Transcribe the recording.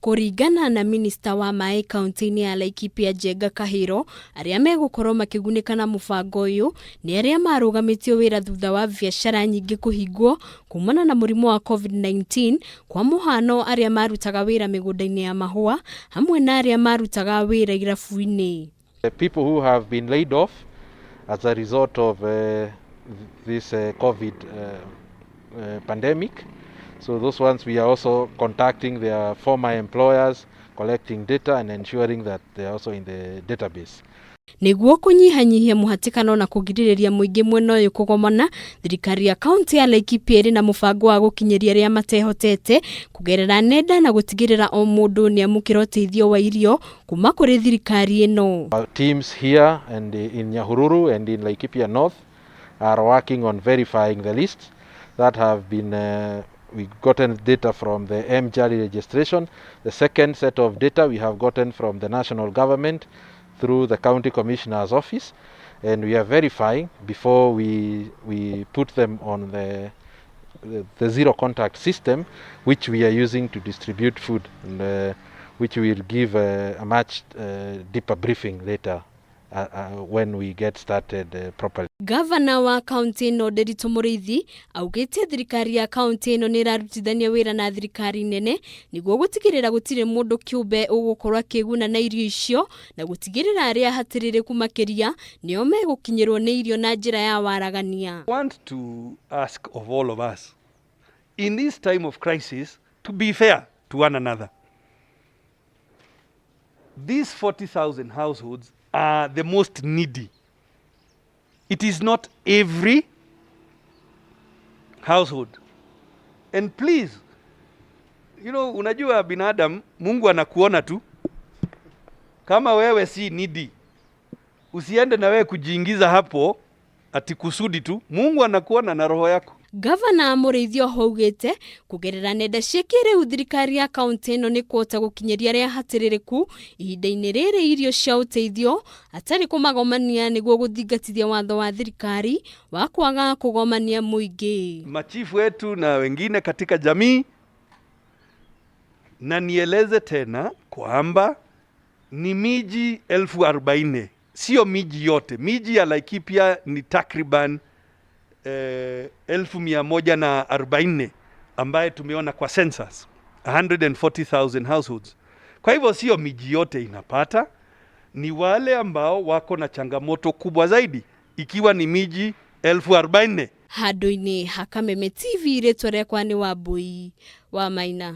Kũringana na minista wa maĩ kaunti-inĩ ya Laikipia Njenga Kahiro, arĩa megũkorwo makĩgunĩka na mũbango ũyũ nĩ arĩa marũgamĩtio wĩra thutha wa biacara nyingĩ kũhingwo kumana na mũrimũ wa COVID-19, kwa mũhano arĩa marutaga wĩra mĩgũnda-inĩ ya mahũa hamwe na arĩa marutaga wĩra irabu-inĩ. The people who have been laid off as a result of this COVID pandemic. So those ones, we are also contacting their former employers, collecting data and ensuring that they are also in the database. Nĩguo kũnyihanyihia mũhatĩkano na kũgirĩrĩria mũingĩ mwena ũyũ kũgomana, thirikari ya kaunti ya Laikipia ĩrĩ na mũbango wa gũkinyĩria arĩa matehotete kũgerera nenda na gũtigĩrĩra o mũndũ nĩ amũkĩra ũteithio wa irio kuma kũrĩ thirikari ĩno. Our teams here and in Nyahururu and in Laikipia North are working on verifying the lists that have been we gotten data from the mJali registration. The second set of data we have gotten from the national government through the county commissioner's office, and we are verifying before we put them on the zero contact system, which we are using to distribute food, and which we will give a much deeper briefing later when we get started properly. Gavana wa kaunti ĩno Nderitu Mũrĩithi augĩte thirikari ya kaunti ĩno nĩ ĩrarutithania wĩra na thirikari nene nĩguo gũtigĩrĩra gũtirĩ mũndũ kĩũmbe ũgũkorwo akĩguna na irio icio na gũtigĩrĩra arĩa hatĩrĩrĩku makĩria nĩo megũkinyĩrwo nĩ irio na njĩra ya waragania. I want to ask of all of us in this time of crisis to be fair to one another. These 40,000 households are the most needy. It is not every household. And please, unajua binadamu, Mungu anakuona tu. Kama wewe si needy, usiende na wewe kujiingiza hapo ati kusudi tu. Mungu anakuona na roho yako. Gavana Mũrĩithi oho augĩte kũgerera nenda cia kĩrĩu thirikari ya kaunti ĩno nĩ kũhota gũkinyĩria arĩa hatĩrĩrĩku ihinda-inĩ rĩrĩ irio cia ũteithio hatarĩ kũmagomania nĩguo gũthingatithia watho wa thirikari wa kwaga kũgomania mũingĩ. Machifu wetu na wengine katika jamii, na nieleze tena kwamba ni miji 40,000, sio miji yote. Miji ya Laikipia ni takriban 140,000 ambaye tumeona kwa census, 140,000 households. Kwa hivyo sio miji yote inapata, ni wale ambao wako na changamoto kubwa zaidi, ikiwa ni miji 40,000. Handũ-inĩ ha Kameme TV, rĩtwa rĩakwa nĩ Wambui wa Maina.